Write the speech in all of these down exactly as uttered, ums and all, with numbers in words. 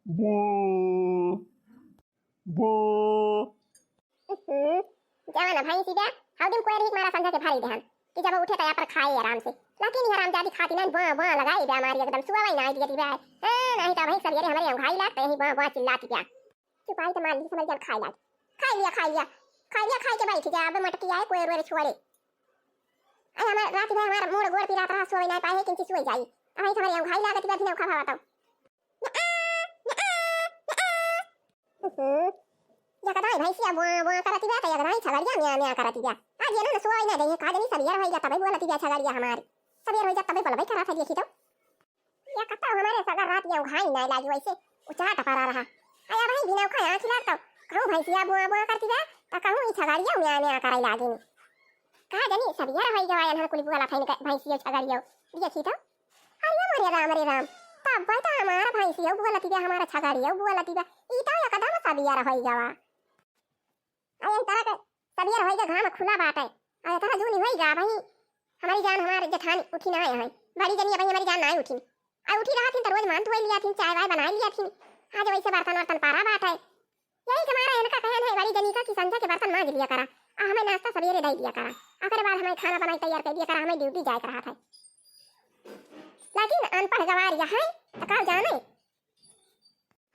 बो, बो। हम्म, जवान भैंसी बा, हौ दिन कोयर ही मारा संझा के भारी देहन कि जब उठे त पर खाए आराम से। लेकिन ये हरामजादी खाती नहीं, बाँ बाँ लगाई बा हमारी एकदम सुआवै ना आई दिया बा। हाँ, नहीं तो भाई सवेरे हमरे औंघाई लागत यही बाँ बाँ चिल्लाती बा। चुपाई तो मार ली, समझ जान खाए लाग। खाई लिया, खाई लिया, खाई लिया, खाई के बैठ जा, अब मटकी आए कोयर वेर छोड़े। अरे हमार रात भर हमार मूड़ गोड़ पिरात रहा, सोए ना पाए, किंची सोए जाई। अरे हमारे औंघाई लागत बा, अभी नौखा भावा तो। हम्म। या कदाई भैंसिया बुआ बुआ करती बा, त या कदाई छगड़िया म्या म्या करती बा। आज ये ना सोए ना दे, का जनी सबियर होई जा, तबे बोलती बा छगड़िया हमारी। सबियर होई जा, तबे बोलबे करा था, देखी तो। या कत्ता हमारे सगर रात या औंघाई ना लागी वैसे उचाट परा रहा। आया भाई बिना उखा आँख लागता। कहूँ भैंसिया बुआ बुआ करती बा, त कहूँ ई छगड़िया म्या म्या करे लागी। का जनी सबियर होई गवा, एनहन कुल बोला था इनका भैंसिया छगड़िया। देखी तो। अरे मोरे राम रे राम, तब तो हमारा भैंसिया बोलती बा, हमारा छगड़िया बोलती बा, ई तो एकदम सबियर होई गवा। अरे तरह के सबियर होई गा, घाम खुला बाटे। अरे तरह जूनी होई गा भाई, हमारी जान हमार जेठानी उठी ना है, बड़ी जनी भाई हमारी जान ना उठी। आ उठी रहा थी तो रोज मान धोई लिया थी, चाय वाय बनाई लिया थी। आज वैसे बर्तन वर्तन पारा बाटे। यही के मारा इनका कहन है बड़ी जनी का कि संझा के बर्तन मांज लिया करा, आ हमें नाश्ता सवेरे दे दिया करा, ओकरे बाद हमें खाना बनाई तैयार कर दिया करा, हमें ड्यूटी जाए के रहा था। लेकिन अनपढ़ गवार यह है, तो का जाने।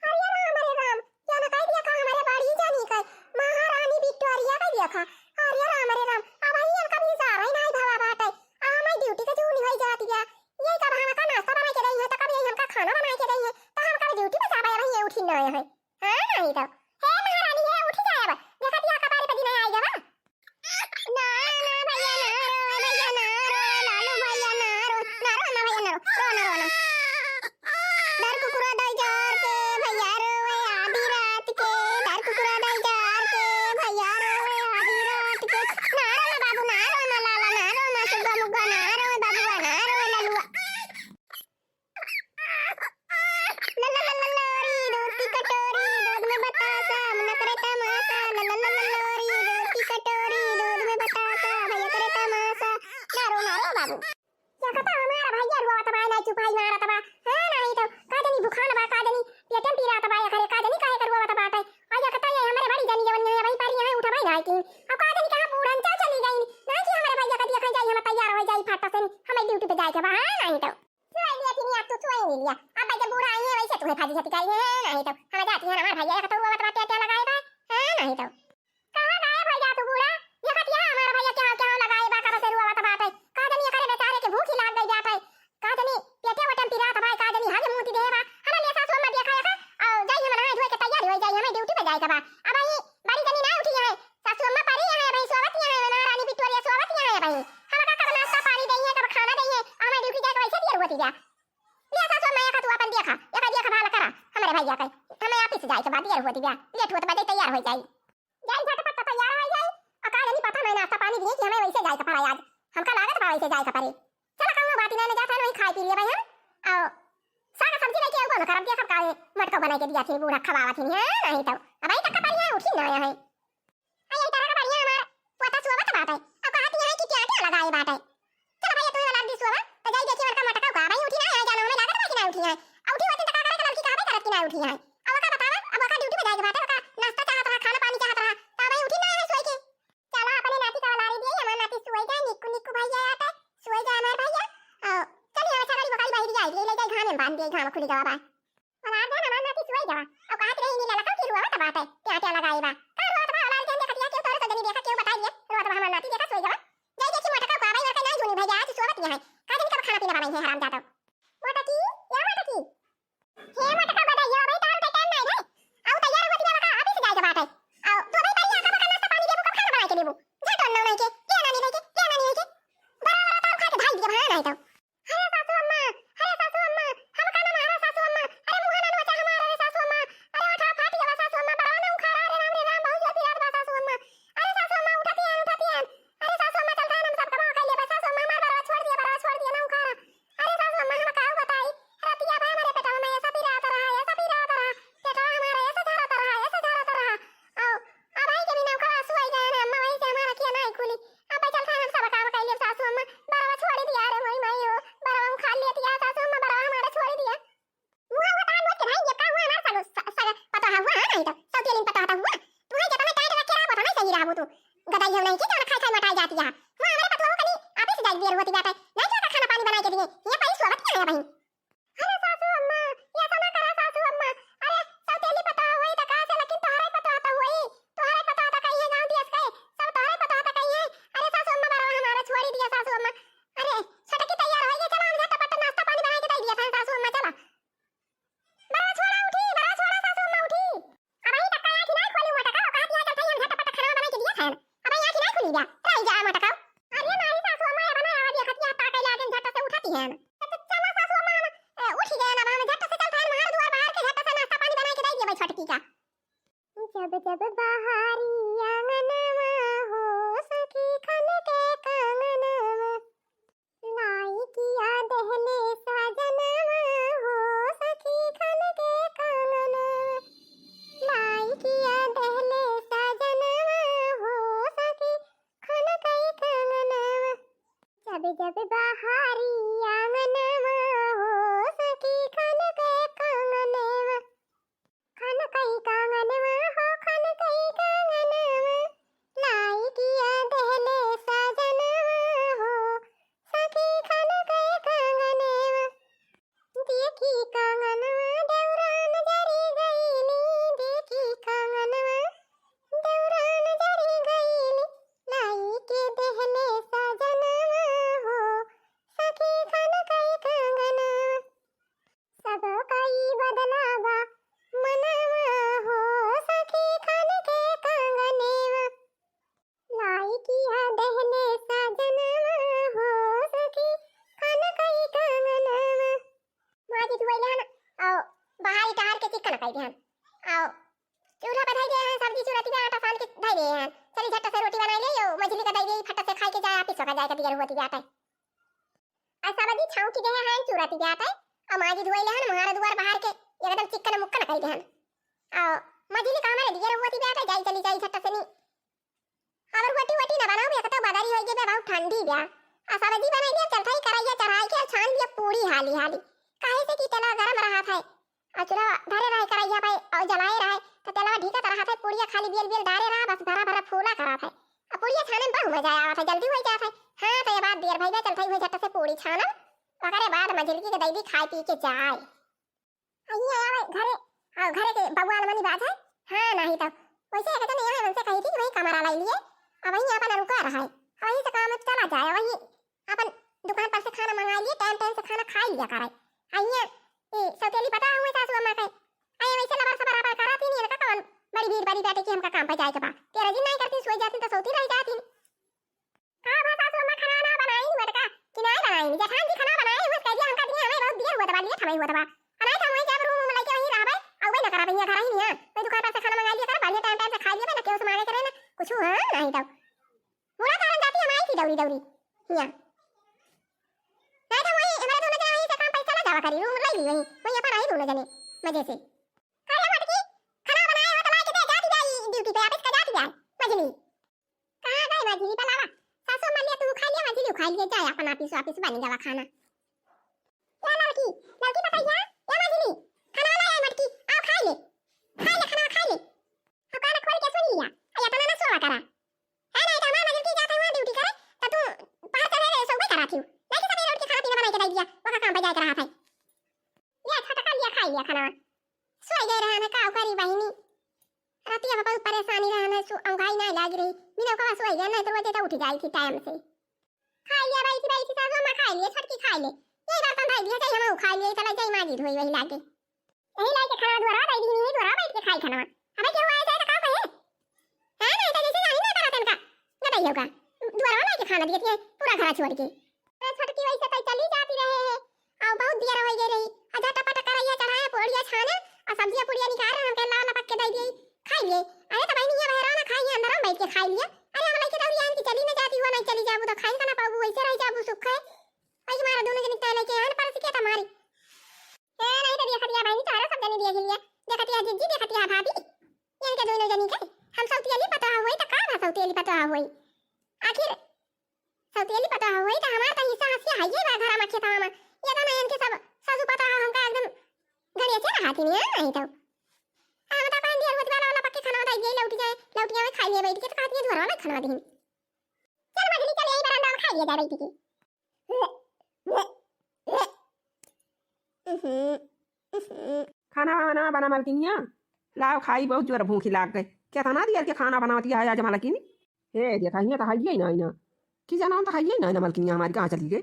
अरे राम, अरे राम, या ना कह दिया का हमारे बड़ी जनी का, महारानी विक्टोरिया कह दिया का। अरे राम, अरे राम, अब ही इनका भी सारा ही नहीं भवा बाटे, आ हमें ड्यूटी का जूनी होई जाती है। ये कब हमका नाश्ता बना के रही है, तो कब ये हमका खाना बना के रही है, तो हमका ड्यूटी पे जावे रही है, उठी ना है। हाँ, नहीं तो। हे महारानी, हे उठी जाए अब। देखा दिया कपारे पे दिन आई गवा। ना, ना भैया, ना रो, भैया, ना रो, लालू भैया, ना रो, ना रो, ना भैया, ना रो, रो ना, रो ना। डर कुकुरा दाई जार के, भैया रोवे आधी रात के, डर कुकुरा दाई जार के, भैया रोवे आधी रात के। ना रो ना बाबू, ना रो ना लाला, ना रो ना सुग्गा मुग्गा, ना रो बाबुआ, ना रो ललुआ। ला ला ला ला लोरी, दूध की कटोरी, दूध में बतासा, मुन्ना करे तमाशा। ला ला ला ला लोरी, दूध की कटोरी, दूध में बतासा, भैया करे तमाशा। ना रो, ना रो बाबू। या कता हमारा भैया रुआवत बा, ना चुपाई मारत बा। हाँ, नहीं तो का जनी बुखान बा, का जनी पेटन पीरात बा, एकरे का जनी काहे के रुआवत बाटे। आ या कता ये हमरे बड़ी जनी जवन यहाँ वही पर यहाँ उठबे ना की। अब का जनी कहाँ बूढ़न चल चली गई। ना कि हमरे भैया का दिया खाई जाई, हम तैयार हो जाई फटाफट से, हमें ड्यूटी पे जाए के बा। हाँ, नहीं तो। सोई लिया थी, अब तू सोई नहीं लिया। अब जब बूढ़ा आई है, वैसे तुम्हें फाजी छती करी है, नहीं तो। हम जाती है, हमार भैया का तो वो बतवा टेटिया लगाए बा, है, नहीं तो। कहाँ गायब हो जा तू बूढ़ा? देखत यहाँ हमार भैया क्या, क्या लगाए बा, कब से रुआ बतवा पे। का जनी एकरे बेचारे के भूख ही लाग गई जात है। का जनी पेटे वटन पिरात बा, का जनी हाजे मुंह दे बा। हमें ले सासू अम्मा देखा है, और जाई हम नहाए धोए के तैयारी हो जाई, हमें ड्यूटी पे जाए के बा। अब आई बड़ी जनी ना उठी है, सासू अम्मा परी यहाँ है भाई, सोवत यहाँ है, महारानी विक्टोरिया सोवत यहाँ है भाई। हम का कब नाश्ता पानी दई है, कब खाना दई है, हमें ड्यूटी जाके वैसे देर होती जा। ले सासू अम्मा, एक तू अपन देखा, एक देखा भाल करा, हमारे भैया के, हमें ऑफिस जाए के बाद देर होती जा, लेट होत बा, तैयार हो जाई। जाई झटपट तो तैयार हो जाई। और का जानी पता मैं नाश्ता पानी दिए कि हमें वैसे जाए के पड़ा आज, हमका लागत बा वैसे जाए के पड़े। चला कहूँ बात ना जाता है, वही खाए पी लिए भाई हम। और साग सब्जी लेके आऊँ, करम के सब काहे मटको बनाई के दिया थी, बूढ़ा खवावा थी, हाँ, नहीं तो। अब आई तक का बढ़िया उठी ना आया है। आ, यही तरह का बढ़िया हमार पोता सोवत बाटे। अब कहत यहाँ कि क्या क्या लगाए बाटे। चल भैया, तू वाला दी सोवा, तो जाई देखी बड़का मटका का भाई उठी ना है, जानो हमें लागत बा कि ना उठी है। आ उठी होती तो का करे के लड़की कहबे करत कि ना उठी है। अब ओका बतावा, अब ओका ड्यूटी पे जाए के बाटे, ओका नाश्ता चाहत रहा, खाना पानी चाहत रहा, तो भाई उठी ना है सोई के। चला अपने नाती का वाला दी, हमार नाती सोई जाए, निक्कू निक्कू भैया आटे, सोई जाए हमार भैया। आ, चलिए, अच्छा गाड़ी बकाई बाहर जाए, ले ले जाए घाम में बांध दिए, घाम खुली गवा बा। हमार जान, हमार नाती सोई गवा। अब कहत रही नी ललका की रुआवत बाटे, क्या क्या लगाई बा। का रुआवत बा, हमार जान देखत या, क्यों तोरे तो जनी देखा, क्यों बताई ये, रुआवत बा हमार नाती, देखा सोई गवा। जाई देखी मोटका का भाई, और के नाई जूनी भैया, आज सोवत यहाँ है। का दिन कब खाना पीना बनाई है, हराम जातो। मोटकी, या मोटकी। हे मोटका बड़ा, यो भाई, तार के टाइम नहीं है। आओ तैयार होती है, बका, ऑफिस जाए के बाटे। आओ, तू भाई, बढ़िया का बका नाश्ता पानी देबू, कब खाना बना के देबू? जा तो ना नहीं के, ले ना नहीं के, ले ना नहीं के। बड़ा बड़ा तार खा के भाई दिए, हाँ, नहीं तो। अरे सासू अम्मा, अरे सासू अम्मा, हम का ना मारा सासू अम्मा, अरे मुहा ना नोचा हमारा रे सासू अम्मा, अरे ओठा फाट गवा सासू अम्मा, बड़वा ना उखाड़ा, अरे राम रे राम, बहुत जोर पिरात बा सासू अम्मा, अरे सासू अम्मा उठती है, उठती है, अरे सासू अम्मा चल रहा है, हम सब कमा खाई ले बा सासू अम्मा, हमार बड़वा छोड़ दिया, बड़वा छोड़ दिया ना उखाड़ा, अरे सासू अम्मा, ये नहीं कि जान खाई खाई मोटाई जाती है। वहाँ हमारे पतोहू कनी office जाई देर होती बाटे, नहीं क्या खाना पानी बनाई के दिए, ये परी सोवत क्या है बहिन? अरे सासू अम्मा, ये ऐसा ना करा सासू अम्मा। अरे सौतेली पतोह होई त का से, लेकिन तोहरे पतोह त होई, तोहरे पतोह त कही है गाँव दियस के, सब तोहरे पतोह त कही है। अरे सासू अम्मा, बरवा हमारा छोड़ी दिया सासू अम्मा। अरे छोटकी तैयार होई गई, चला हम झटपट नाश्ता पानी बनाई के दे दिया था सासू अम्मा, चला। बरवा छोड़ा उठी, बरवा छोड़ा सासू अम्मा उठी। अब ही तक आँखी नहीं खोली हुआ टका, कहत यहाँ चलते हम झटपट खाना बनाई के दिया था। अब ही आँखी नहीं खुली गया, रह जा मोटका। अरे नहीं सासू अम्मा, ये बना आवाज ये खतिया ताके लागे झट से उठती है। तो चला सासू अम्मा, हम, ए, उठ गए ना, हम झट से चलते हैं, बाहर दुआर बाहर के झट से नाश्ता पानी बनाई के दे दिए भाई छोटकी का। जब जब बहारी आंगनवा हो सखी खन के कंगनवा, लाई किया दहले साजनवा हो सखी खन के कंगनवा, लाई किया दहले साजनवा हो सखी खन के कंगनवा। जब जब बहारी आंगनवा हो सखी खन के कंगनवा, खन कई कंगनवा हो, खन कई कंगनवा, लाई किया दहले साजनवा हो, सखी खन कई कंगनवा। देखी कंगनवा देवरान जरी गईली, देखी कंगनवा देवरान जरी गईली, लाई के दहले साजनवा हो, सखी खन कई कंगनवा। सब कई बदलावा मनवा हो सखी खन के कंगनेवा। लाई किया दहले साजनवा हो सखी खन कई कंगनवा। माजी धुआई लेहन, आओ बाहर टहर के चिकन कई देहन, आओ चूल्हा पर धई देहन, सब्जी चुरती में आटा सान के धई देहन, चली झट से रोटी बनाई ले, यो मझली का दई दे, फट से खाई के जाए, ऑफिस का जाए, कभी होती जाता है। आ सब्जी छौंकी देहे हैं, चूरा ती जात है। आ माजी धोई लेहन, म्हार दुआर बाहर के एकदम चिक्कन मुक्कन कई देहन। आ मझली का हमारे दियर हुआ ती जात है, जाई चली जाई झट से नी। अब रोटी वोटी ना बनाओ, एक तो बदरी होई गई बे, बहुत ठंडी बे। आ सब्जी बनाई दिया, चल थाई करैया चढ़ाई के, आ छान दिया पूड़ी हाली हाली। काहे से कि तेला गरम रहत है। अउर चूल्हा धरे रहे करैया पे, अउर जलाए रहे, तो तेलवा ढीकत रहत है, पुड़िया खाली बेल बेल डारे रहा, बस भरा भरा फूला करत है। अब पुड़िया छाने में बहुत मजा आवत है, जल्दी होइ जात है। हाँ, तो ये बात देर भई बे, चलत है हुए झट से पूड़ी छानब, ओकरे बाद मझिलकी के दैदी खाए पी के जाए। अइया आवे घरे, अउर घरे के बउआ अलमनी बाज है। हाँ, नहीं तो वैसे एक जने यहाँ हमसे कही थी कि वही कमरा लाई लिए, अब वहीं अपन रुका रहा है, वहीं से काम चला जाए, वहीं अपन दुकान पर से खाना मंगा लिए, टाइम टाइम से खाना खाई लिया करे। आ इहाँ, ए, सौतेली पता हुए सासू अम्मा के। आ ये वैसे लबर सबर अपन करत ही नहीं, इनका कौन बड़ी भीड़ बड़ी बाटे कि हमका काम पर जाए के बा। तेरा दिन नहीं करती, सोई जाती तो सोती रह जाती। का भा सासू अम्मा खाना ना बनाई हुआ का कि नहीं बनाई? जेठान जी खाना बनाए हुए कह दिया हमका दिए, हमें बहुत दिया हुआ दबा लिए, थमाई हुआ दबा। आ नहीं तो हम वहीं जाब रूम में लेके वहीं रहबे, आ वही ना करब, यहाँ घर ही नहीं है। वही दुकान पर से खाना मंगा लिया कर, बढ़िया टाइम टाइम से खा लिया, ना केहू से मांगे करे ना कुछ, हाँ, नहीं तो। बूढ़ा कारण जाती हम आई थी दौड़ी दौड़ी। हिया। नहीं तो वही हमारे दोनों जने वहीं से काम पे चला जावा करी, रूम ले ली वहीं, वहीं अपन रही दोनों जने मजे से। का रे मटकी, खाना बनाए हो तो ला के दे, जाती जाई ड्यूटी पे, ऑफिस का जाती जाए, मजली। कहाँ गई मजली पलावा? सासू मलिया तू खा लिया, मजली खा लिया, जाए अपन ऑफिस, ऑफिस बन जावा खाना। या लड़की, लड़की बताइया, या मजली, खाना ला आई मटकी, आओ खाई ले, खाई ले खाना, खाई ले। अब कान खोल के सुन लिया, आ इतना ना सोवा करा। है नहीं तो हमार मजली जात है वहाँ ड्यूटी करे, तो तू बाहर चले गए, सोवे करा थी। नहीं कि सवेरे उठ के खाना पीना बनाई के दे दिया, वहाँ काम पे जाए के रहा था। या छोटका लिया, खाई लिया खाना। सोई गए रहा ना, का करी बहिनी। रातिया में बहुत परेशानी रहा ना, सु-, औंघाई नहीं लाग रही। बिना ओकरा सोई गए, नहीं तो रोजे तो उठ जाई थी टाइम से। खाई लिया, बैठी, बैठी, सासू अम्मा खाई लिया, छोटकी खाई ले। यही बर्तन धई दिया, जाई हम खाई लिए, चला जाई माजी धोई वही लागे। यही लाइके खाना दुआरा दे दी, यही दुआरा बैठ के खाई खाना। अबे केहू आए जाए तो का कहे? हाँ, नहीं तो जैसे जानी ना करा तनका। ना दई होगा। दुआरा लाइके खाना दिए थे, पूरा घर छोड़ के। अरे छोटकी वैसे तो चली जाती रहे है। आओ बहुत दिया रह गई रही। आ झटपट करैया चढ़ाए, पोड़िया छाने, आ सब्जिया पुड़िया निकाल रहे, हम कहला लपक के दे दिए, खाई लिए। अरे तो बहनी ये बहरा ना खाई, अंदर में बैठ के खाई लिए। अरे हम लइके दौड़ी आन की चली ना जाती हुआ, नहीं चली जाबू तो खाई ना पाबू, वैसे रह जाबू सुख है। वही मारा दोनों जने तय लेके आन परस के तुम्हारी। ए, नहीं तो देखत या बहनी, तोहरा सब जने देख लिया। देखत या जिज्जी, देखत या भाभी। इनके दोनों जनी के। हम सौतेली पतोह होई तो का ना सौतेली पतोह होई? आखिर सौतेली पतोह होई तो हमार तो हिस्सा हसिया है ये बा घरा में खेतवा में। ये तो ना इनके सब सासू पतोह हमका एकदम गड़िया से रहा थी नहीं, नहीं तो। हम तो अपन दियर होत वाला वाला पक्के खाना दे दिए, लौट जाए, लौट जाए, खाई लिए बैठ के तो कहती है, "धुआर वाला खाना दे।" चल मझली, चल यही बरामदा में खाई लिया जाए बैठी के। खाना वाना बना मलकिनिया, लाओ खाई, बहुत जोर भूखी लाग गई। केतना दियर के खाना बनावती है आज मलकिनी। हे देखा, हियाँ तो हइये ना, ना कि जाना तो हइये ना, ना मलकिनिया हमारी कहाँ चली गई।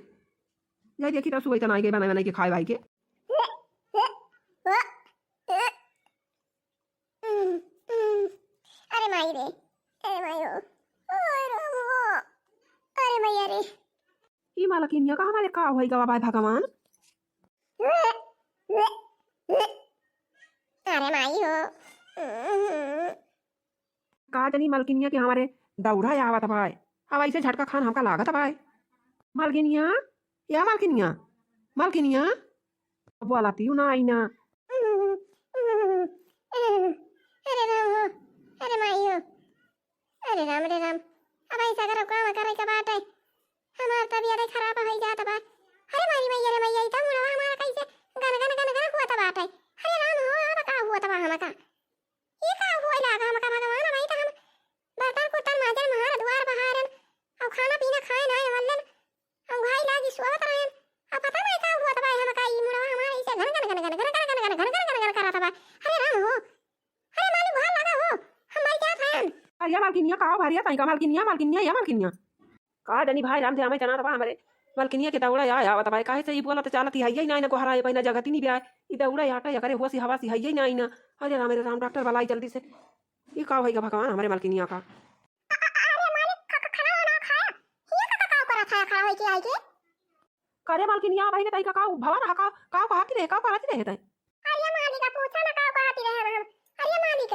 यही देखी तो सुबह तो ना आई गई बनाई बनाई के खाए भाई के। अरे माई रे, अरे माई हो, ओए रे हो, अरे मैया रे। ई मलकिनिया का हमारे का होई गवा भाई भगवान। अरे माई हो। का जनी मलकिनिया के हमारे दौड़ा आवत बाय। अब ऐसे झटका खान हमका लागत बाय। मलकिनिया, या मलकिनिया, मलकिनिया, बोला तियू ना आई ना। अरे राम हो, अरे माई हो, अरे राम रे राम। अब ऐसा करो काम करे के बाटे, हमार तबियत खराब हो जात बा। अरे मारी मैया रे मैया, ई त मुड़वा हमारा कैसे गन गन गन गन हुआ त बाटे। अरे राम हो, अब का हुआ त बा हमका? ई का हुआ लागा हमका भगवान? अब ई त हम बर्तन कुर्तन माजन, महार दुआर बहारन, अब खाना पीना खाए ना वल्लन, अब घाई लागी सोवत रहन। अब पता नहीं का हुआ त बा हमका, ई मुड़वा हमारा ऐसे गन गन गन गन गन गन गन गन गन गन गन गन करत बा। अरे राम हो, अरे मालिक, बाहर लगा हो, हम मर जात हन। अरे या मलकिनिया, का हो भरिया तई का मलकिनिया, मलकिनिया, या मलकिनिया। का जनी भाई राम ध्यान में जना तबा हमरे मलकिनिया के दौड़ा या आवत बाय, काहे से ई बोलत चालत ही हइये ना, ना गोहरा है, ना जगत ही नहीं ब्याय। ई दौड़ा आटा या करे हुआ सी हवा सी हइये ना, ना। अरे राम रे राम, डॉक्टर बलाई जल्दी से। ई का होई गा भगवान हमरे मलकिनिया का। अरे मालिक, ख-, ख-, खाना वाना खाया? हिया का, का, का करत है खड़ा होई के आई के? करे मलकिनिया, भाई के तई का, का भवा रहा, का, का कहती रहे, का करती रहे तई? अरे मालिक, पूछा ना का कहती रहे हम। अरे मालिक,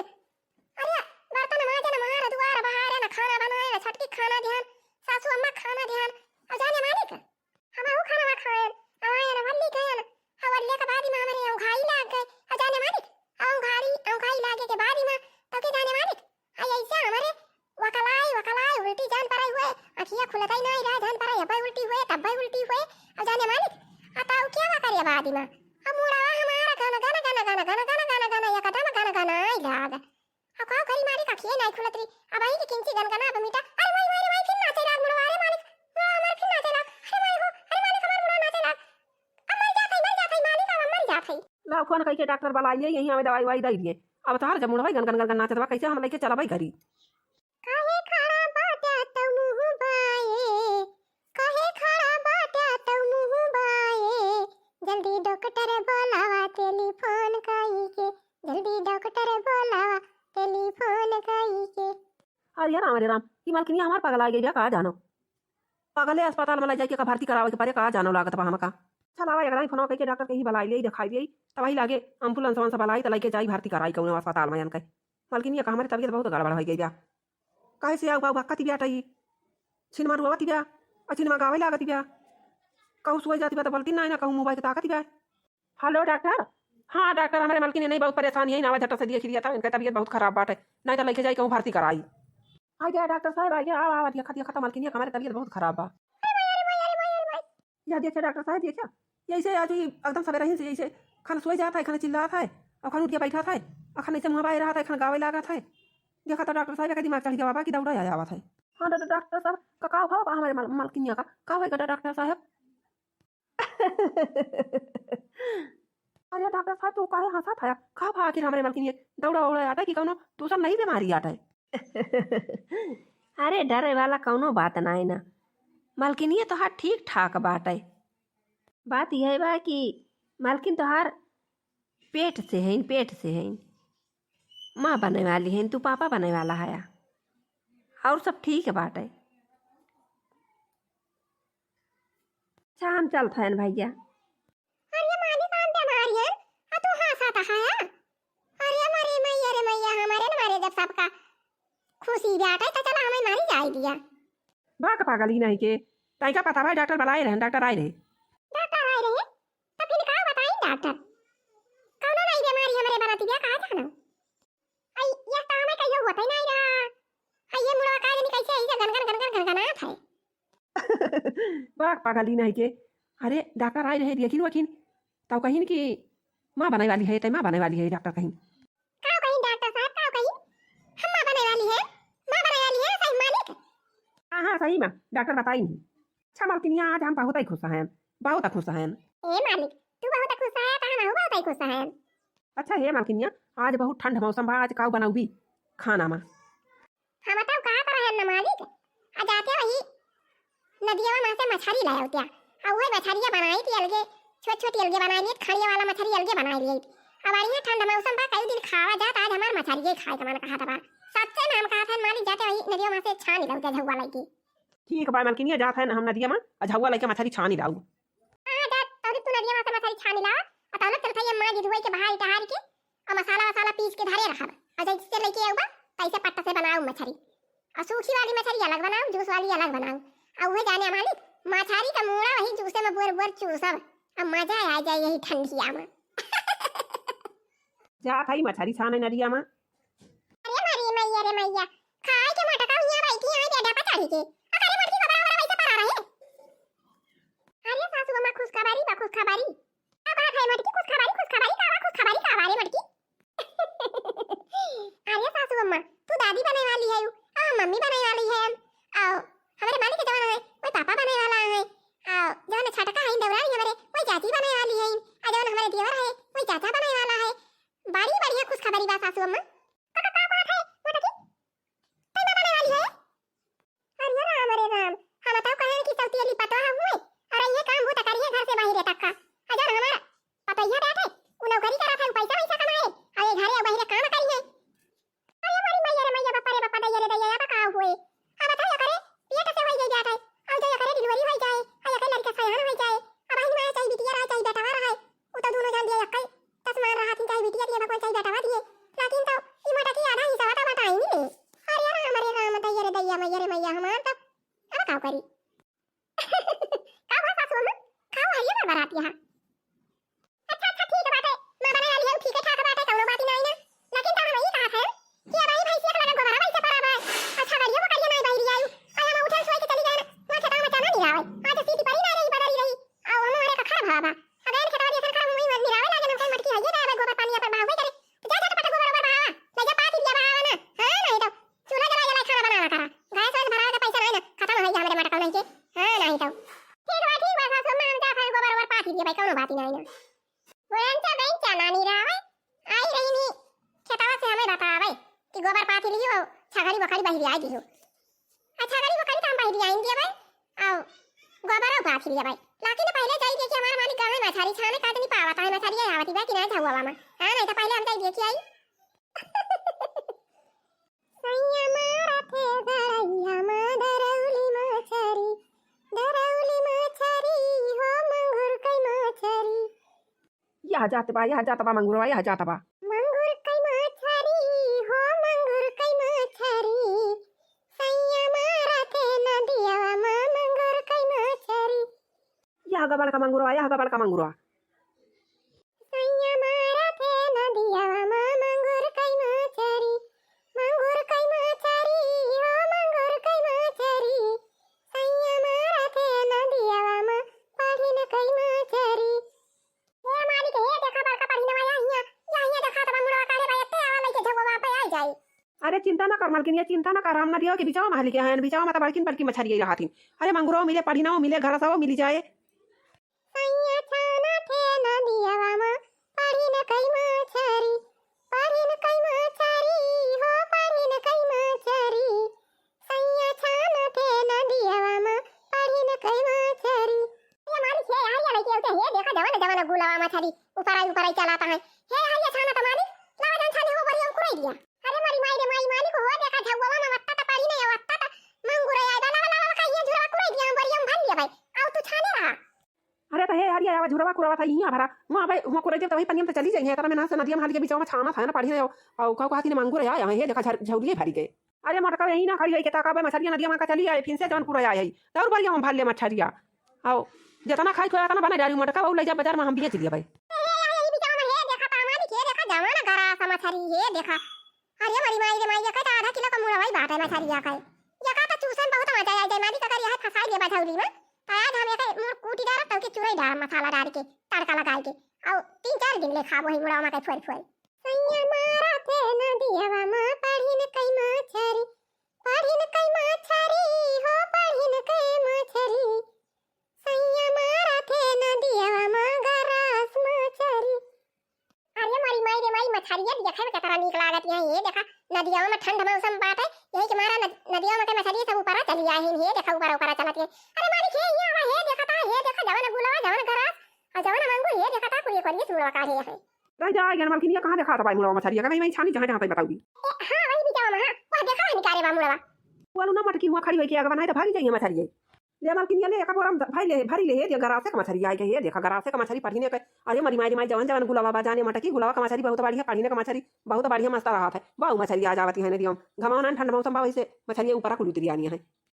अरे बर्तन माजे ना, मार दुआर बहारे ना, खाना बनाए ना, छटकी खाना दिहन, सासू अम्मा खाना दिहन, और जाने मालिक, हम ऊ खाना खाएन, हमारे ना वल्ली गएन, और वल्ले के बाद में हमारे औंघाई लाग गए, और जाने मालिक, औंघाई, औंघाई लागे के बाद में, तो के जाने मालिक, आ, ऐसे हमरे वकलाई, वकलाई उल्टी जान पड़े हुए, अखिया खुलत ही नहीं रहा, जान पड़े, अब्बे उल्टी हुए, तब्बे उल्टी हुए, आ जाने मालिक, आ, ताऊ क्या वकरिया बादी में? आ, मुड़वा हमारा गन, गन, गन, एकदम गन, गन आई लाग। आ, का करी मालिक, अखिए नहीं खुलत रही, अब आई के किंची गन, गन, अब मीठा, अरे माई, माई, माई, फिर नाचे लाग मुड़वा, अरे मालिक, मुड़वा हमार फिर नाचे लाग, अरे माई हो, अरे मालिक, हमार मुड़वा नाचे लाग, अब मर जात है, मर जात है मालिक, अब हम मर जात है। लाओ फोन कइके डॉक्टर बलाई लिए, यहीं हमें दवाई ववाई दे दिए। अब तोहार जब मुड़वा गन गन गन गन नाचत बा, कैसे हम लेके चलबै घरी? काहे खड़ा बाटा तू मुँह बाए, काहे खड़ा बाटा तू मुँह बाए, जल्दी डॉक्टर बोलावा टेलीफोन कई के, जल्दी डॉक्टर बोलावा टेलीफोन कई के। अरे राम, अरे राम, ई मलकिनिया हमार पगला गई बा का जानो। पगले अस्पताल में ले जाके का भर्ती करावे के परे का जानो लागत बा हमका। चलावा एक दाई फोनवा कइके डॉक्टर कहीं बलाई ले, देखाई दे, तब वही लागे एम्बुलेंस वंस बलाई, त लेके जाई भर्ती कराई कौनो अस्पताल में इनके। मलकिनिया का हमारी तबियत बहुत गड़बड़ हो गई बा। काहे से आऊ बाऊ भक्का तिबिया टई। छिनमा रुआवा तिबिया, और छिनमा गावे लागत तिबिया। कहूँ सोई जाती बा त बोलती ना, ना कहूँ मोबाइल के ताकत तिबिया। हेलो डॉक्टर। हाँ डॉक्टर, हमारे मलकिन नहीं बहुत परेशान है, नावा झट से देखी दिया था, इनका तबियत बहुत खराब बाटे, नहीं तो लेके जाई कहूँ भर्ती कराई। आ गया डॉक्टर साहब, आ गया, आवा, आवा, देखा, देखा, तो मलकिनिया का हमारे तबियत बहुत खराब बा। अरे माई, अरे माई, अरे माई, अरे माई। या देखिए डॉक्टर साहब, देखिए, यही से आज ही एकदम सवेरे ही से यही से खान सोई जाता है, खान चिल्लाता है, और खान उठ के बैठा था, और खान ऐसे मुँह बाहर रहा था, खान गावे लगा था। देखा तो डॉक्टर साहब का दिमाग चढ़ गया बाबा कि दौड़ा आया हुआ था। हाँ डॉक्टर, डॉक्टर साहब, का, का हुआ बा हमारे मल-, मलकिनिया का? का हुआ डॉक्टर साहब? अरे डॉक्टर साहब, तू काहे हंसत है? का भा आखिर हमरे मलकिन ये दौड़ा उड़ा आटा कि कौनो दूसर नई बीमारी आटा है? अरे डरे वाला कौनो बात ना है ना, मलकिनिया तोहार ठीक ठाक बाटे। बात यह बा कि मलकिन तोहार पेट से है, पेट से है, माँ बने वाली है, तू पापा बने वाला है, और सब ठीक बाटे। अच्छा, हम चलत हन भैया। अरे मालिक, हम बीमारी हन, आ तू हंसत हया? अरे मरे मैया रे मैया, हमारे न मारे जब सबका खुशी बाटे, तो चला हमें मारी जाए दिया। बा का पागल ही नहीं के, तई का पता भाई, डॉक्टर बुलाए रहन, डॉक्टर आए रहे। डॉक्टर आए रहे? तो फिर का बताई डॉक्टर? कौनो नहीं बीमारी हमरे बराती बिया, कहा जानो? आई, ये तो हमें कहियो होता ही नहीं रहा। आई, ये मुड़वा का जानी कैसे ऐसे गनगन, गनगन, गनगनात है। बा पागल ही नहीं के। अरे, डॉक्टर आए रहे, देखिन वखिन। तब कहिन कि माँ बने वाली है, तय माँ बने वाली है, डॉक्टर कहिन। का कहिन डॉक्टर साहब, का कहिन? हम माँ बने वाली है, माँ बने वाली है, सही मालिक। हाँ, हाँ, सही मा, डॉक्टर बताइन ही। अच्छा मलकिनिया, आज हम बहुत ही खुश हैं, बहुत खुश हैं। ए मालिक, तू बहुत खुश है, तो हम बहुत ही खुश हैं। अच्छा हे मलकिनिया, आज बहुत ठंड मौसम बा, आज काऊ बनाउबी खाना मा? हम तो कहत रहन न मालिक, आ जाते वही नदिया मा से मछरी लाए होत्या, आ उहे मछरिया बनाई थी अलगे, छोट छोट अलगे बनाई लिए, खड़िया वाला मछरी अलगे बनाई लिए थी। अब बढ़िया ठंड मौसम बा, कई दिन खावा जात, आज हमार मछरिया खाए के मन कहत बा। सच्चे में हम कहत हन मालिक, जाते वही नदिया मा से छानी लाउत्या झउआ लइके। ठीक बा मलकिनिया, जात हन हम नदिया मा, आ झउआ लइके मछरी छानी लाउब। हाँ, जा, तौरी तू नदिया मा से मछरी छानी लावा, आ तौले चलत हई अम्मा जी धोई के बहारी टहारी के, आ मसाला वसाला पीस के धरे रहब। आ जैसे लेके आउबा, तैसे पट्टा से बनाउब मछरी। आ सूखी वाली मछरी अलग बनाउब, जूस वाली अलग बनाउब। आ उहे जाने मालिक, मछरी का मूड़ा वही जूसे मा बोर बोर चूसब। आ मजा आ जाए यही ठंडिया मा। जात हई मछरी छाने नदिया मा। अरे मरी मैया रे मैया, खाए के मटका हियाँ बैठी है, डेढ़ा पे चढ़ी के। आ करे मटकी गोबरा वोबरा वैसे पड़ा रहे। अरे सासू अम्मा, खुशखबरी बा, खुशखबरी। का बात है मटकी, खुशखबरी, खुशखबरी का बा, खुशखबरी का बा रे मटकी? अरे सासू अम्मा, तू दादी बने वाली है, आ मम्मी बने वाली है, आ हमरे मालिक के जवान है, वही पापा बने वाला है, आ जवान छटका है दौरानी हमरे, वही चाची बने वाली है, आ जवान हमरे देवर है, वही चाचा बने वाला है। बड़ी बढ़िया खुशखबरी बा सासू अम्मा। का, का, का बात है, मोटकी? तू ना बने वाली है? अरे राम, अरे राम, हम तो कहेन कि चलती अली पतवा हुए, और ये काम भूत करिए घर से बाहर तक का। अजर हमार पतैया बैठे, उ नौकरी करत है, पैसा वैसा कमाए, और ये घरे और बाहर काम करिए। अरे मोरी मैया रे मैया, बापा रे बापा, दैया रे दैया, अब का हुए? अब तो एकरे पेट से होई जाए, और जो एकरे डिलीवरी होई जाए, और एकरे लड़का सयान होई जाए, अब ही माया चाहे बिटिया रहा, चाहे बेटवा रहा, उ तो दोनों जान दिया, एक्कै तसमान रहा थी, चाहे बिटिया दिए भगवान, चाहे बेटवा दिए, लेकिन तो ई मोटकी आधा हिस्सा तो बताई नहीं ले। अरे राम, अरे राम, दैया रे दैया, मैया रे मैया, हमार तो अब का करी? का हुआ सासू अम्मा? का हुआ, ये बरबरात यहाँ? अच्छा, अच्छा, ठीक बाटे, माँ बनाए वाली है, ठीक है, ठाक बाटे, कौनो बात ही नहीं ना। लेकिन तो हम यही कहा थे कि अब आई भैंसिया के लगा गोबरा वैसे पड़ा बा, अच्छा करियो, वो करियो नहीं बहिरी आई, और हम उठल सोए के चली गए ना, वहाँ खेतवा में चना नहीं आवे, आज सीटी पड़ी ना रही, बदरी रही, और हम हमारे का खा भा बा। अगर खेतवा दिया खा मुई निरावे लागे, हम कहीं मटकी है, ये जाए गोबर पानी अपन बहावे करे, तो जा, जा, पटा गोबर, गोबर बहावा, ले जा, पाथी दिया बहावा ना, हाँ, नहीं तो चूल्हा जला जला खाना बनावा करा। गैस वैस भरावे का पैसा नहीं ना, खत्म हो गया हमरे मटका नहीं के। हाँ, नहीं तो। ठीक बा, ठीक बा, सासू अम्मा, हम जा खाए गोबर ओबर पाथी दिए भाई, कौनो बात ही नहीं ना। गोरंचा गई चना नहीं रहा है, आई रही नी खेतवा से हमें बतावे कि गोबर पाथी लियो, छगड़ी बखड़ी बहिरी आई दियो। अच्छा, छगड़ी बखड़ी तो हम बहिरी आई दिए भाई, आओ गोबर पाथी लिया भाई। लेकिन पहले जाई देखिए हमारे मालिक गाँव में मछरी छाने का नहीं पावत है, मछरी आवती बा कि नहीं झउआ मा। हाँ, नहीं तो पहले हम जाई देखिए आई। सैया मारा थे गड़ैया मा दरौली मछरी, दरौली मछरी हो मंगुर कै मछरी। यह जात बा, यह जात बा मंगुरवा, यह जात बा। मंगुर कै मछरी हो मंगुर कै मछरी, सैया मारा थे नदिया मा मंगुर कै मछरी। यह गबड़ का मंगुरवा, यह गबड़ का मंगुरवा। सैया मारा थे नदिया मा मंगुर कै मछरी, मंगुर कै मछरी हो मंगुर कै मछरी, सैया मारा थे नदिया मा पढ़िन कै मछरी। हे मालिक, हे देखा बड़का पढ़िनवा या हिया, या हिया देखा तबा मुड़वा काले बा, एत्ते आवा लइके झउआ पे आई जाई। अरे चिंता ना कर मलकिनिया, चिंता ना कर, हम नदिया के बिचावा मा हलिके हैं, बिचावा मा तो बड़किन बड़की मछरी रहा थी। अरे मंगुरवा मिले, पढ़िनवा मिले, घरसवा मिली जाए। सैया छाना थे नदियावा मा पढ़िन कै मछरी, पढ़िन कै मछरी हो पढ़िन कै मछरी। सैया छाना थे नदियावा मा पढ़िन कै मछरी। ये मालिक, हे हरिया लइके उठे, हे देखा जवन जवन गुलावा मछरी ऊपर आई ऊपर आई चलाता है। हे हरिया छाना तो मालिक, लावा जन छानी हो बड़ी अंकुर दिया। अरे मोरी माई रे माई, मालिक हो देखा झउआ मा वत्ता तो पढ़िन या वत्ता तो मंगुर आए बा, लावा लावा कहिए झुरवा कुराई दिया, बड़ी हम भर लिया भाई। आओ तू छाने रहा। अरे तो हे हरिया आवा झुरवा कुरावा था इहाँ भरा, वहाँ भाई वहाँ कुराई देव तो वही पनिया मा तो चली जाइए, तरह में ना से नदिया मा हलिके बिचावा मा छाना था ना पढ़िन या, और का कहती ने मंगुर आए हैं, हे देखा झर-, झउलिए भरी गए। अरे मोटका यही ना खड़ी होई के ताका बे मछरिया नदिया मा का चली आए, फिर से जवन कुराई आए है, तो और बढ़िया हम भर ले मछरिया। आओ, जितना खाई खोया तना बना डारी मोटका, वो ले जा बाजार मा हम बेच लिया भाई। हे, हे, हे, हे, बिचारा हे, देखा ता मालिक, हे, देखा जवन गरा सा मछरी, हे, देखा। अरे मोरी माई रे माई, ये का तो आधा किलो का मुड़ा भाई बाटे मछरिया का। ये का तो चूसन बहुत मजा आ जाए मालिक, अगर यह फंसाई दे बझौली मा, तो आज हम एक मुड़ कूटी डारब, तब के चुरई डारब मसाला डार के, तड़का लगाई के, और तीन चार दिन ले खाबो ही मुड़ा मा के फोर फोर। सैया मारा थे नदियावा मा पढ़िन कै मछरी, पढ़िन कै मछरी हो पढ़िन मछरिया देखे में केतना नीक लागत है। ये देखा, नदिया में ठंड मौसम बाटे, यही के मारा नद-, नदिया में के मछरिया सब ऊपरा चली आए हैं। ये देखा, ऊपरा ऊपरा चलत है। अरे मालिक, हे, यहाँ आवा, हे देखा ता, हे देखा, जवन गुलवा, जवन गरास, और जवन मंगू, हे देखा ता, कुल ये करिए मुड़वा काढ़े हैं। रह जा, ये मलकिनिया कहाँ देखा था भाई मुड़वा मछरिया का? कहीं वहीं छानी जहाँ जहाँ तक बताऊगी। ए, हाँ, वही भी जाओ वहाँ, वह देखा है निकारे बा मुड़वा। बोलू ना मटकी हुआ खड़ी होई के अगवा, नहीं तो भागी जाइए मछरिया। ले मलकिनिया ले, एक बोरा में ध-, भरी ले, भरी ले, हे दे गरासे क मछरी आए के, हे देखा गरासे क मछरी पढ़िने के। अरे मरी माई रे माई, जवन जवन गुलाबा बा जाने मटकी, गुलाबा क मछरी बहुत बढ़िया, पढ़िने क मछरी बहुत बढ़िया मस्त रहत है। बाऊ मछरी आ जावत है नदिया में। घमावन ठंड मौसम बा, वैसे मछरिया ऊपर कुल उतरी आनी है।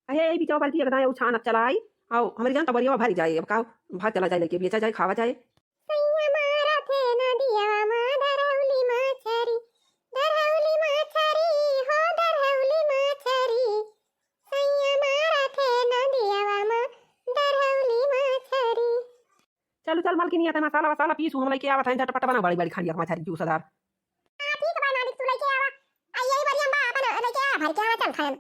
अहे, ए बिचावा बल्कि एकदम उछान चलाई, आओ, हमरी जान तबरिया भरी जाए, अब का भात चला जाए, लेके बेचा जाए, खावा जाए। सैया मारा थे नदिया में दरौली मछरी, दरौली मछरी, हो दरौली मछरी। सैया मारा थे नदिया में दरौली मछरी। चलू चल मलकिनिया, ते मसाला वसाला पीसू, हम लइके आवत हैं, झटपट बनाओ बड़ी बड़ी खड़िया मछरी जूसदार। हाँ, ठीक बा मालिक, तू लइके आवा। आ, यही बढ़िया बा, अपन लइके आ, भर के आवा, चल खाएन।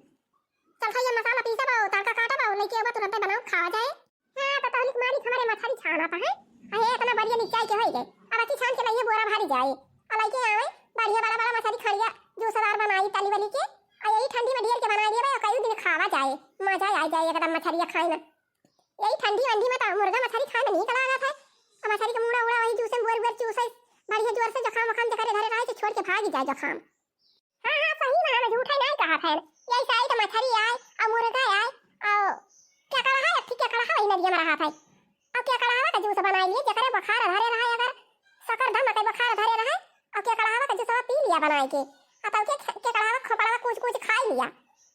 चल खाइए, मसाला पीसब, तड़का काटब, लइके आवा, तुरंते बनाओ, खावा जाए। हाँ, तो तहलिक मालिक हमारे मछरी छाना था, हैं? आ, हे, इतना बढ़िया निकाय के होई गए। अब अच्छी छान के लाइए, बोरा भरी जाए। आ, लइके आवे, बढ़िया बड़ा बड़ा मछरी खड़िया, जूसदार बनाई, तली वली के। आ, यही ठंडी में ढेर के बनाई लेबे, और कई दिन खावा जाए, मजा आ जाए एकदम मछरिया खाए में। यही ठंडी वंडी में तो मुर्गा मछरी खाए में नीक लागत है। आ मछरी के मूड़ा उड़ा वही जूसे में बोर बोर चूसे, बढ़िया जोर से जखाम वखाम जेकरे धरे रहे, तो छोड़ के भागी जाए जखाम। हाँ, हाँ, सही में हम झूठे नहीं कहत है। यही साइड मछरी आए, आ मुर्गा आए, आ केकड़ा है, एक ठे केकड़ा है, वही नदिया में रहत है। आ केकड़ावा का जूस बनाई लिए, जेकरे बुखार धरे रहे, अगर सकर दम के बुखार धरे रहे, आ केकड़ावा का जूसवा पी लिया बनाई के। आ तब के खे-, केकड़ावा खोपड़ावा कूच कूच खाई लिया।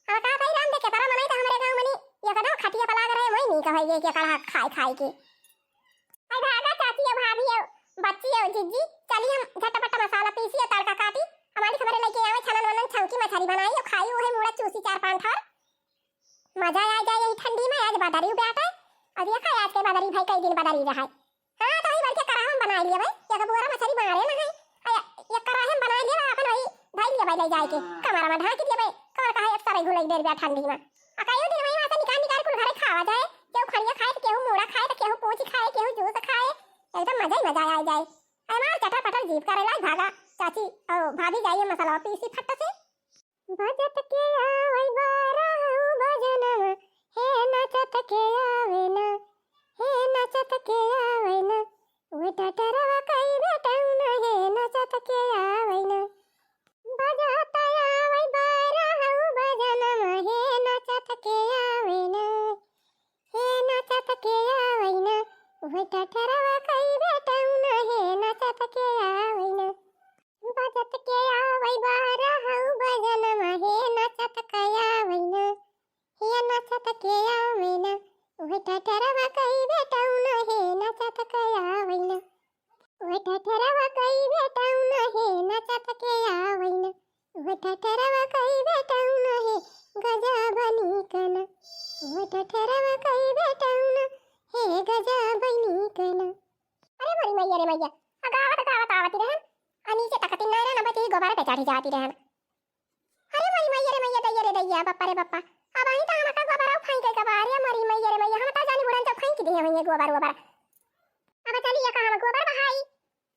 हम कहा भाई राम दे केकड़ा बनाई तो हमरे गाँव में नहीं, एकदम खटिया पर लाग रहे, वही नहीं कहे ये केकड़ा खाए खाए के। आई भागा चाची, ओ भाभी, ओ बच्ची, ओ जिज्जी, चली हम झटपट मसाला पीसी, ओ तड़का काटी, हमारी खबरे लइके आवे, छनन वनन छौंकी मछरी बनाई, ओ खाई, ओहे मूड़ा चूसी चार पाँच ठौर। मजा आ जाए यही ठंडी में। आज बदरी बाटे, अब देखा आज के बदरी भाई कई दिन बदरी रहे। हाँ, तो वही बल्कि कराह में बनाई लिया भाई, एक बोरा मछरी मारे ना है, आ, एक कराह में बनाई लिया, अपन वही भाई लिया भाई ले जाए के कमरा में ढाँक दिया भाई, कमर कहा एक सारे घुलाई देर बा ठंडी में। आ कई दिन वही वहाँ से निकाल निकाल कुल घरे खावा जाए, केहू खड़िया खाए तो केहू मूड़ा खाए तो केहू पूंछ खाए, केहू जूस खाए, एकदम मजा ही मजा आ जाए। अरे मार चटर पटर जीभ करे लाग भागा चाची, ओ भाभी जाइए मसाला पीसी फट से। बजत के आवै बारह बजनवा, हे नचत के आवे ना, हे नचत के आवे ना, ओ टटरवा कई बेटौना, हे नचत के आवे ना। बजत आवै बारह बजनवा, हे नचत के आवे ना, हे नचत के आवे ना, ओ टटरवा कई बेटौना, हे नचत के आवे ना। बजत के आवै बारह बजनवा, हे नचत के आवे ना, हे नचत के आवे ना, उहे टटरवा कई बेटौना, हे नचत के आवे ना, उहे टटरवा कई बेटौना, हे नचत के आवे ना, उहे टटरवा कई बेटौना, हे गजब नीक ना, उहे टटरवा कई बेटौना, हे गजब नीक ना। अरे मोरी मैया रे मैया, आ गावत गावत आवती रहन, आ नीचे तकती नहीं रहन, अब यही गोबर पे चढ़ी जाती रहन। अरे मोरी मैया रे मैया, दैया रे दैया, बप्पा रे बप्पा, अब अहीं तो हमका गोबर फेंके के बा। अरे मोरी मैया रे मैया, हम तो जानी बुढ़न सब फेंक दिए होंगे गोबर वोबर। अब चलिए का हम गोबर बहाई,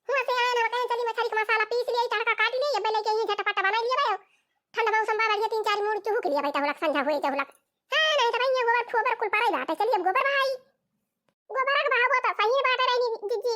हुआ से आए ना कहें चली मछली का मसाला पीस लिए, तड़का काट लिए, अब लेके यहीं झटपट बना लिए भाई। ठंड मौसम बा बढ़िया, तीन चार मूड़ चुहुक लिए भाई, तहुलक संझा हुए तहुलक। हाँ, नहीं तो भाई ये गोबर फोबर कुल पड़े जाते। चलिए अब गोबर बहाई। गोबरक बहावो त सही बात रही जिज्जी।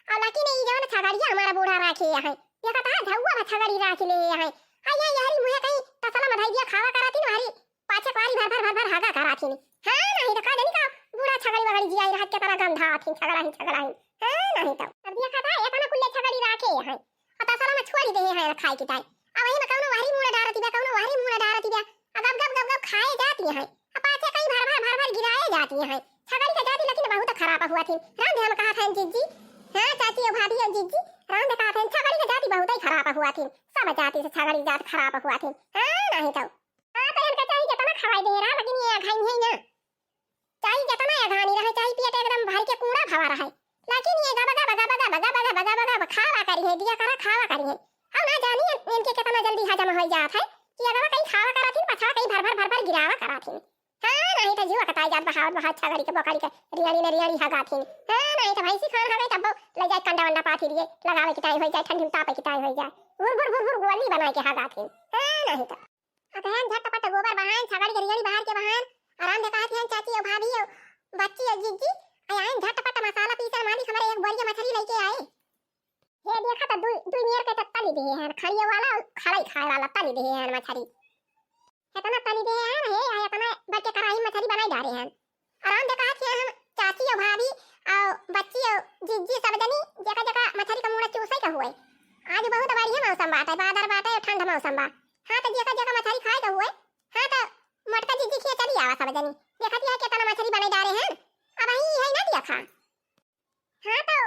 और लेकिन ई जौन छगड़िया हमारा बूढ़ा राखे है, देखा था झौआ में छगड़ी राख ले है। हाँ, ये यहरी मुहे कहीं तसला में धई दिया खावा कराती न, हरी पाछे पारी भर भर भर भर हागा कराती न। हाँ, नहीं तो का जानी का बूढ़ा छगड़ी वगड़ी जिया रहा के तरह गंधा आती छगड़ा ही छगड़ा ही। हाँ, नहीं तो अब देखा था इतना कुल्ले छगड़ी राखे है। और तसला में छोड़ी दे है खाए की ताई। अब वही में कौनो वहरी मूड़ा डारती बा, कौनो वहरी मूड़ा डारती बा। अब गप गप गप गप खाए जाती है। अब पाछे कहीं भर भर भर भर गिराए जाती हैं। छगड़ी के जाति लेकिन बहुत खराब हुआ थी। राम दे हम कहा था जिज्जी, हाँ चाची और भाभी और जिज्जी, राम दे कहा था छगड़ी के जाति बहुत ही खराब हुआ थी। सब जाति से छगड़ी जात खराब हुआ थी। हाँ, नहीं तो। हाँ, तो इनका चाही जितना खवाई दे रहा, लेकिन ये अघाई है ना। चाही जितना अघानी रहे, चाही पेट एकदम भर के कूड़ा भवा रहे। लेकिन ये गबा गबा गबा गबा गबा गबा गबा गबा खावा करी है, दिया करा खावा करी है। अब ना जानी इन-, इनके कितना जल्दी हजम हो जात है कि अगवा कहीं खावा करत ही, पछवा कहीं भर भर भर भर गिरावा करत ही। हाँ, नहीं तो जीव कटाई जात बहावत बहावत छगड़ी के बोकड़ी के रियाड़ी ने रियाड़ी हगात ही। हाँ, नहीं तो भैंसी खान हवे तब ले जाए कंडा वंडा पाथी लिए लगावे की टाइम हो जाए, ठंडी में तापे की टाइम हो जाए। भुर भुर भुर भुर गोली बनाए के हगात है। हाँ, नहीं तो। अब हैं झटपट गोबर बहाएन, छगड़ी के रियड़ी बहार के बहाएन, आराम दे कहत हैं चाची और भाभी और बच्ची और जिज्जी, आएन झटपट मसाला पीसन, मालिक हमरे एक बोरिया मछरी लेके आए। हे देखा तो दुई, दुई नियर के तो तली दिहे हैं, खड़िया वाला और खड़ाई खाए वाला तली दिहे हैं मछरी। इतना तली दिहे हैं, हे, हे, इतना बड़के कढ़ाई मछरी बनाई डारे हैं। आराम दे कहत हैं हम चाची और भाभी और बच्ची और जिज्जी सब जनी, जेका जेका मछरी का मूड़ा चूसे का हुए। आज बहुत बढ़िया मौसम बाटे, बादर बाटे, ठंड मौसम बा। हाँ, तो जेका जेका मछरी खाए का हुए, हाँ, तो मोटका जिज्जी खिया चली आवा सब जनी। देखत है कितना मछरी बनाई डारे हैं, अब यही है ना देखा। हाँ, तो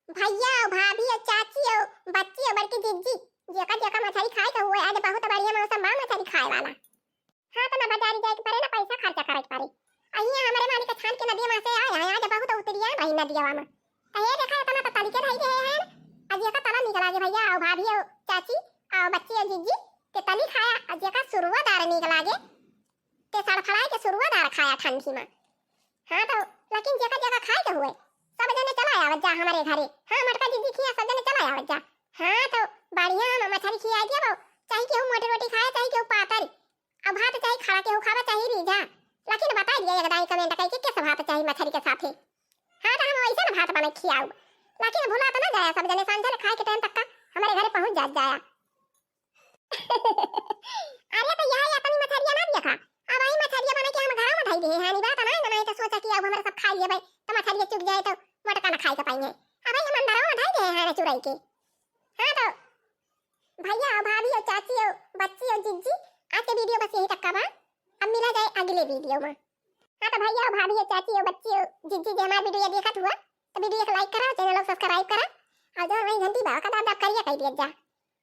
भैया और भाभी और चाची और बच्ची और बड़की जिज्जी, जेका जेका मछरी खाए का हुए, आज बहुत बढ़िया मौसम बा मछरी खाए वाला। हाँ, तो ना बाजारी जाए के पड़े, ना पैसा खर्चा करे के पड़े। अहिया हमरे मालिक छान के नदिया में से आए हैं, आज बहुत उतरिया भाई नदिया में। तो ये देखा, इतना तो तली के धई रहे हैं, आज ये का तला निकला के भैया और भाभी और चाची और बच्ची और जिज्जी के तली खाया, और जेका सुरुआ दार निकला के, ते सड़फड़ाए के सुरुआ दार खाया ठंडी में। हाँ, तो लेकिन जेका जेका खाए के हुए, सब जने चला आवत जा हमरे घरे। हाँ, मोटका जिज्जी खिया सब जने चला आवत जा। हाँ, तो बढ़िया हम मछरी खिया दिया, चाहे केहू मोटी रोटी खाए, चाहे केहू पातर। अब भात चाहे खड़ा केहू खावा, चाहे रीझा, लेकिन बता दिया एक दाई comment करके किस भात चाहे मछरी के साथे। हाँ, तो हम वैसे ना भात बना खियाऊ, लेकिन भुला तो ना जाया सब जने, सांझल खाए के टाइम तक का हमरे घरे पहुँच जात जाया। अरे तो यह अपनी मछरिया ना देखा, अब आई मछरिया बना के हम घरों में धई दिहे हैं, बात ना, ना तो सोचा कि अब हमरे सब खाई लेबे तो मछरिया चुक जाए तो मोटका ना खाए के पाएंगे। अब आई हम अंदरों में धई दिहे हैं ना चुराई के। हाँ, तो भैया और भाभी और चाची और बच्ची और जिज्जी, आज के video बस यही तक का बा। अब मिला जाए अगले video में। हाँ, तो भैया और भाभी और चाची और बच्ची और जिज्जी, जे हमार video देखत हुआ, तो video के like करा, channel को subscribe करा, और जो वही घंटी बा, ओका दाब दाब करिया कह दिया जा।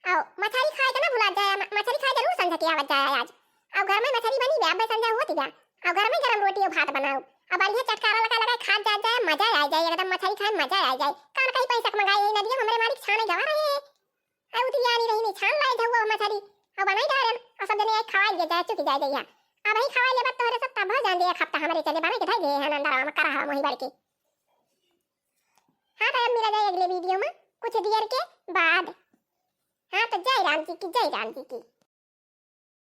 और मछरी खाए के ना भुला जाए, म-, मछरी खाए जरूर संझा के आवत जाए आज। और घर में मछरी बनी बे, अब संझा होत बा। और घर में गरम रोटी और भात बनाओ, अब बढ़िया चटकारा लगा लगा खात जात जाए, मजा आ जाए, एकदम मछरी खाए में मजा आ जाए। कौन कहीं पैसा मंगाए, यही नदिया हमरे मालिक छाने गवा रहे हैं। आ उतरियानी रही नहीं, छान लाए धउआ मछरी, अब बनाई डारन, और सब जने आई खवाई ले जाए, चुकी जाए जइया। अब ही खवाई लेबा तोहरे सब तब जान दे, एक हफ्ता हमरे चले बना के धई दे हैं अंदर में करा मोही बड़ के। हाँ, तो अब मिला जाए अगले video में कुछ देर के बाद। हाँ, तो जय राम जी की, जय राम जी की।